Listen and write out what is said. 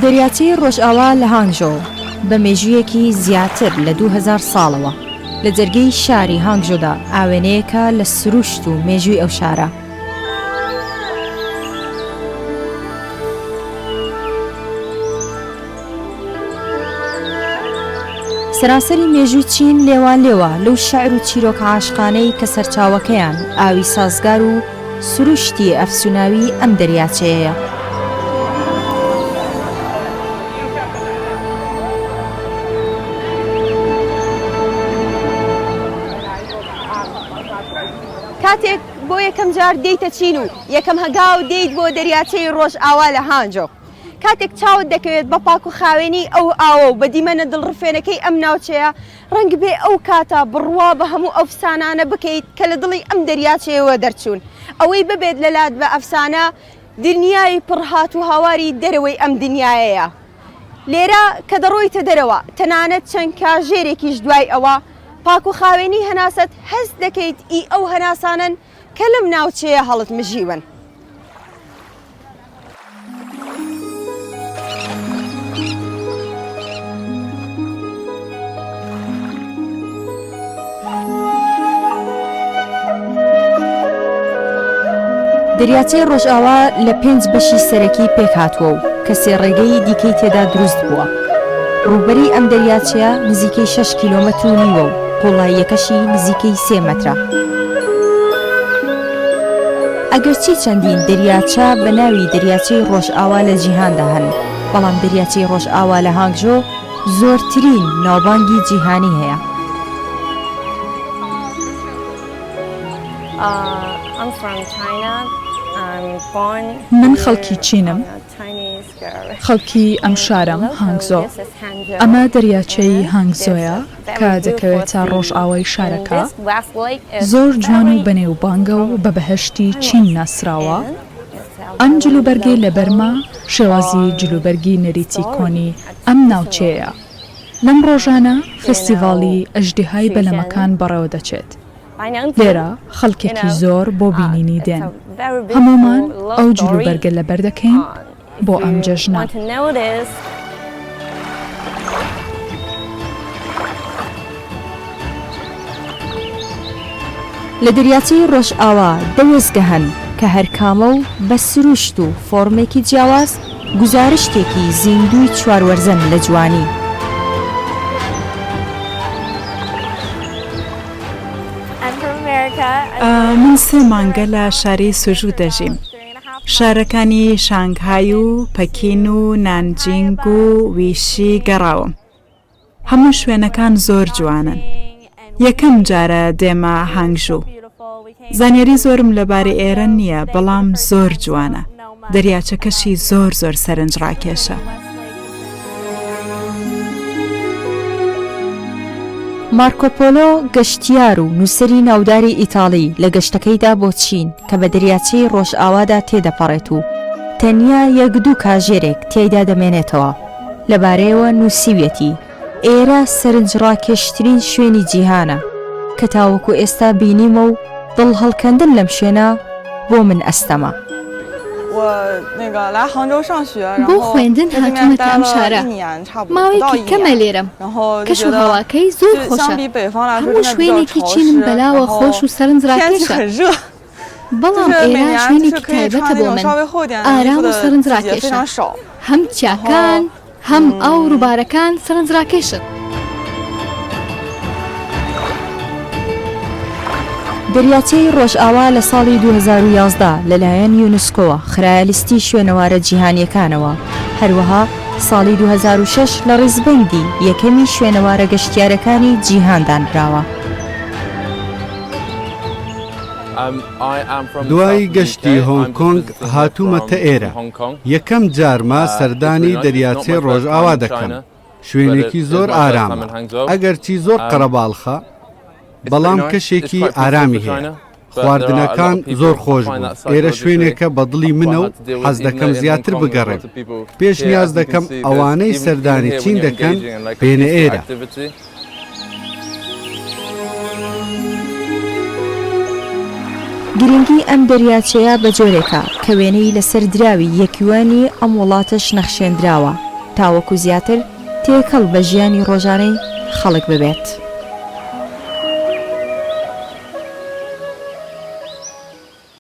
دەریاچەی ڕۆژئاوا لە هانگژۆ بە مێژوویەکی زیاتر لە 2000 ساڵەوە لە جەرگەی شاری هانگژۆدا ئاوێنەیەکە لە سروشت و مێژووی ئەو شارە. سەرانسەری مێژووی چین لێوانلێوە لەو شعر و چیرۆکە عاشقانەی کە سەرچاوەکەیان ئاوی سازگار و سروشتی ئەفسوناوی ئەم دەریاچەیەیە. کاتێک بۆ یەکەم جار دێیتە چین و یەکەم هەگاو دێیت بۆ دەریاچەی ڕۆژئاوا لە هانجۆ کاتێک چاوت دەکەوێت بە پاک و خاوێنی ئەو ئاوە و بە دیمەنە دڵڕفێنەکەی ئەم ناوچەیە، ڕەنگبێ ئەو کاتە بڕوا بە هەموو ئەو ئەفسانانە بکەیت کە لە دڵی ئەم دەریاچەیەوە دەرچوون. ئەوەی ببێت لەلات بە ئەفسانە، دنیای پڕ هات و هاواری دەرەوەی ئەم دنیایەیە. لێرە کە دەڕۆیتە دەرەوە، تەنانەت چەند کاژێرێکیش دوای ئەوە، پاک و خاوێنی هەناسەت هەست دەکەیت ئی ئەو هەناسانەن کە لەم ناوچەیە هەڵتمژیون. دەریاچەی ڕۆژئاوا لە پێنج بەشی سەرەکی پێکهاتووە و کە سێ ڕێگەی دیکەی تێدا دروست بووە. ڕووبەری ئەم دەریاچەیە نزیکەی شەش کیلۆمەتر و نیوە و قووڵاییەکەشی نزیکەی سێ مەترە. ئەگەرچی چەندین دەریاچە بە ناوی دەریاچەی ڕۆژئاوا لە جیهاندا هەن، بەڵام دەریاچەی ڕۆژئاوا لە هانگژۆ زۆرترین ناوبانگی جیهانی هەیە. من خەڵکی چینم. خەڵکی ئەم شارەم، هانگزۆ. ئەمە دەریاچەی هانگزۆیە کە دەکەوێتە ڕۆژئاوای شارەکە. زۆر جوان و بەنێوبانگە و بە بەهەشتی چین ناسراوە. ئەم جلوبەرگەی لەبەرمە شێوازی جلوبەرگی نەریتی کۆنی ئەم ناوچەیەیە. لەم ڕۆژانە فێستیڤاڵی ئەژدیهای بەلەمەکان بەڕێوەدەچێت. لێرە خەڵکێکی زۆر بۆ بینینی دێن. هەموومان ئەو جلوبەرگە لەبەر دەکەین بۆ ئەم جەژنە. لە دەریاچەی ڕۆژئاوا دە وێستگە هەن کە هەرکامە و بە سروشت و فۆڕمێکی جیاواز گوزارشتێکی زیندووی چواروەرزەن لە جوانی. من سێ مانگە لە شاری سوژو دەژیم. شارەکانی شانگهای و پەکین و نانجینگ و ویشی گەڕاوم. هەموو شوێنەکان زۆر جوانن. یەکەم جارە دێمە هانگژو. زانیاری زۆرم لەبارەی ئێرە نییە بەڵام زۆر جوانە. دەریاچەکەشی زۆر زۆر سەرنجڕاکێشە. مارکۆ پۆلۆ گەشتیار و نووسەری ناوداری ئیتاڵی لە گەشتەکەیدا بۆ چین کە بە دەریاچەی ڕۆژئاوادا تێدەپەڕێت و تەنیا یەک دوو کاژێرێک تیایدا دەمێنێتەوە لەبارەیەوە نووسیویەتی ئێرە سەرنجڕاکێشترین شوێنی جیهانە کە تاوەکو ئێستا بینیومە و دڵ هەڵکەندن لەم شوێنە بۆ من ئەستەمە. بۆ خوێندن هاتوومەتە ئەم شارە، ماوەیەکی کەمە لێرەم، کەش و هەواکەی زۆر خۆشە، هەموو شوێنێکی چینم بەلاوە خۆش و سەرنجڕاکێشە، بەڵام ئێرە شوێنێکی تایبەتە بۆ من، ئارام و سەرنجڕاکێشە، هەم چیاکان، هەم ئاو و ڕووبارەکان سەرنجڕاکێشن. دەریاچەی ڕۆژئاوا لە ساڵی 2011 لەلایەن یونسکۆوە خرایە لیستی شوێنەوارە جیهانییەکانەوە، هەروەها ساڵی 2006 لە ڕیزبەندی یەکەمی شوێنەوارە گەشتیارەکانی جیهان دانراوە. دوای گەشتی هۆنگ کۆنگ هاتوومەتە ئێرە، یەکەم جارمە سەردانی دەریاچەی ڕۆژئاوا دەکەم، شوێنێکی زۆر ئارامە، ئەگەرچی زۆر قەرەباڵخە، بەڵام کەشێکی ئارامی هەیە، خواردنەکان زۆر خۆش بوون، ئێرە شوێنێکە بە دڵی منە و حەز دەکەم زیاتر بگەڕێم، پێشنیاز دەکەم ئەوانەی سەردانی چین دەکەن بێنە ئێرە. گرنگی ئەم دەریاچەیە بە جۆرێکە کە وێنەی لەسەر دراوی یەک یوانی ئەم وڵاتەش نەخشێندراوە. تاوەکو زیاتر تێکەڵ بە ژیانی ڕۆژانەی خەڵک ببێت.